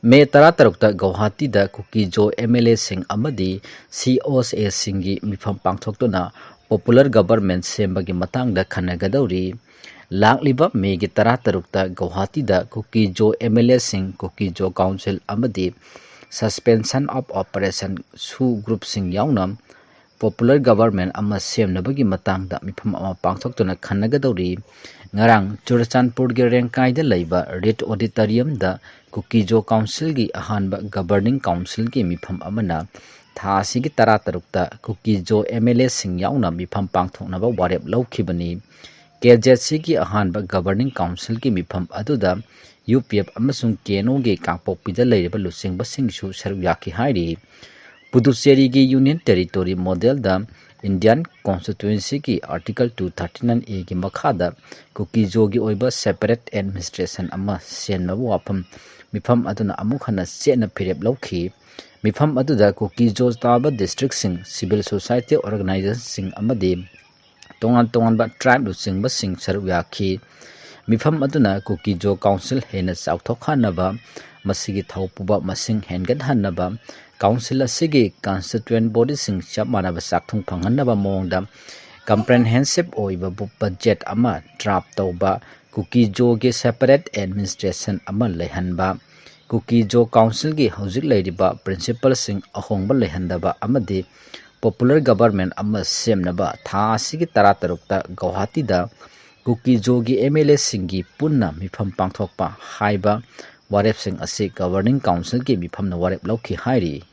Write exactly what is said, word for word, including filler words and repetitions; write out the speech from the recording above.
ꯃꯦ ꯇꯔꯥꯇꯔꯨꯛꯇ ꯒꯧꯍꯥꯇꯤꯗ ꯀꯨꯀꯤꯖꯣ M L ꯑꯦꯁꯤꯡ ꯑꯃꯗꯤ ꯁꯤ ꯑꯣ ꯑꯦꯁꯤꯡꯒꯤ ꯃꯤꯐꯝ ꯄꯥꯡꯊꯣꯛꯇꯨꯅ popular government ꯁꯦꯝꯕꯒꯤ ꯃꯇꯥꯡꯗ ꯈꯟꯅꯒꯗꯧꯔꯤ꯫ ꯂꯥꯛꯂꯤꯕ ꯃꯦꯒꯤ ꯇꯔꯥꯇꯔꯨꯛꯇ ꯒꯧꯍꯥꯇꯤꯗ ꯀꯨꯀꯤꯖꯣ ꯑꯦꯝ ꯑꯦꯜ ꯑꯦꯁꯤꯡ, ꯀꯨꯀꯤꯖꯣ ꯀꯥꯎꯟꯁꯤꯜ ꯑꯃꯗꯤ suspension of operation ꯁꯨ ꯒ꯭ꯔꯨꯞꯁꯤꯡ ꯌꯥꯎꯅ popular government ꯑꯃ ꯁꯦꯝꯅꯕꯒꯤ ꯃꯇꯥꯡꯗ ꯃꯤꯐꯝ ꯑꯃ ꯄꯥꯡꯊꯣꯛꯇꯨꯅ ꯈꯟꯅꯒꯗꯧꯔꯤ꯫ ꯉꯔꯥꯡ ꯆꯨꯔꯆꯥꯟꯄꯨꯔꯒꯤ ꯔꯦꯡꯀꯥꯏꯗ ꯂꯩꯕ ꯔꯤꯠ ꯑꯣꯗꯤꯇꯣꯔꯤꯌꯝꯗ ꯀꯨꯀꯤꯖꯣ ꯀꯥꯎꯟꯁꯤꯜꯒꯤ ꯑꯍꯥꯟꯕ governing councilꯒꯤ ꯃꯤꯐꯝ ꯑꯃꯅ ꯊꯥ ꯑꯁꯤꯒꯤ ꯇꯔꯥꯇꯔꯨꯛꯇ ꯀꯨꯀꯤꯖꯣ ꯑꯦꯝ ꯑꯦꯜ ꯑꯦꯁꯤꯡ ꯌꯥꯎꯅ ꯃꯤꯐꯝ ꯄꯥꯡꯊꯣꯛꯅꯕ ꯋꯥꯔꯦꯞ ꯂꯧꯈꯤꯕꯅꯤ꯫ ꯀꯦ ꯖꯦꯠ ꯁꯤꯒꯤ ꯑꯍꯥꯟꯕ governing councilꯒꯤ ꯃꯤꯐꯝ ꯑꯗꯨꯗ ꯌꯨ ꯄꯤ ꯑꯦꯐ ꯑꯃꯁꯨꯡ ꯀꯦ ꯑꯦꯟ ꯑꯣꯒꯤ ꯀꯥꯡꯄꯣꯛꯄꯤꯗ ꯂꯩꯔꯤꯕ ꯂꯨꯆꯤꯡꯕꯁꯤꯡꯁꯨ ꯁꯔꯨꯛ ꯌꯥꯈꯤ ꯍꯥꯏꯔꯤ꯫ ꯄꯨꯗꯨꯆꯦꯔꯤꯒꯤ Union Territory modelꯗ Indian Constituencyꯒꯤ Article two thirty nine Aꯒꯤ ꯃꯈꯥꯗ ꯀꯨꯀꯤꯖꯣꯒꯤ ꯑꯣꯏꯕ separate administration ꯑꯃ ꯁꯦꯝꯅꯕ ꯋꯥꯐꯝ ꯃꯤꯐꯝ ꯑꯗꯨꯅ ꯑꯃꯨꯛ ꯍꯟꯅ ꯆꯦꯠꯅ ꯐꯤꯔꯦꯞ ꯂꯧꯈꯤ꯫ ꯃꯤꯐꯝ ꯑꯗꯨꯗ ꯀꯨꯀꯤꯖꯣ ꯇꯥꯕ districtꯁꯤꯡ, civil society organizationꯁꯤꯡ ꯑꯃꯗꯤ ꯇꯣꯉꯥꯟ ꯇꯣꯉꯥꯟꯕ tribe ꯂꯨꯆꯤꯡꯕꯁꯤꯡ ꯁꯔꯨꯛ ꯌꯥꯈꯤ꯫ ꯃꯤꯐꯝ ꯑꯗꯨꯅ ꯀꯨꯀꯤꯖꯣ ꯀꯥꯎꯟꯁꯤꯜ ꯍꯦꯟꯅ ꯆꯥꯎꯊꯣꯛꯍꯟꯅꯕ, ꯃꯁꯤꯒꯤ ꯊꯧꯄꯨꯕ ꯃꯁꯤꯡ ꯍꯦꯟꯒꯠꯍꯟꯅꯕ, ꯀꯥꯎꯟꯁꯤꯜ ꯑꯁꯤꯒꯤ constituent bodyꯁꯤꯡ ꯆꯞ ꯃꯥꯟꯅꯕ ꯆꯥꯛꯊꯨꯡ ꯐꯪꯍꯟꯅꯕ ꯃꯑꯣꯡꯗ comprehensive ꯑꯣꯏꯕ ꯕꯨ-, budget ꯑꯃ draft ꯇꯧꯕ, ꯀꯨꯀꯤꯖꯣꯒꯤ separate administration ꯑꯃ ꯂꯩꯍꯟꯕ, ꯀꯨꯀꯤꯖꯣ ꯀꯥꯎꯟꯁꯤꯜꯒꯤ ꯍꯧꯖꯤꯛ ꯂꯩꯔꯤꯕ principleꯁꯤꯡ ꯑꯍꯣꯡꯕ ꯂꯩꯍꯟꯗꯕ ꯑꯃꯗꯤ popular government ꯑꯃ ꯁꯦꯝꯅꯕ ꯊꯥ ꯑꯁꯤꯒꯤ ꯇꯔꯥꯇꯔꯨꯛꯇ ꯒꯧꯍꯥꯇꯤꯗ ꯀꯨꯀꯤꯖꯣꯒꯤ ꯑꯦꯝ ꯑꯦꯜ ꯑꯦꯁꯤꯡꯒꯤ ꯄꯨꯟꯅ ꯃꯤꯐꯝ ꯄꯥꯡꯊꯣꯛꯄ ꯍꯥꯏꯕ ꯋꯥꯔꯦꯞꯁꯤꯡ ꯑꯁꯤ governing councilꯒꯤ ꯃꯤꯐꯝꯅ ꯋꯥꯔꯦꯞ ꯂꯧꯈꯤ ꯍꯥꯏꯔꯤ꯫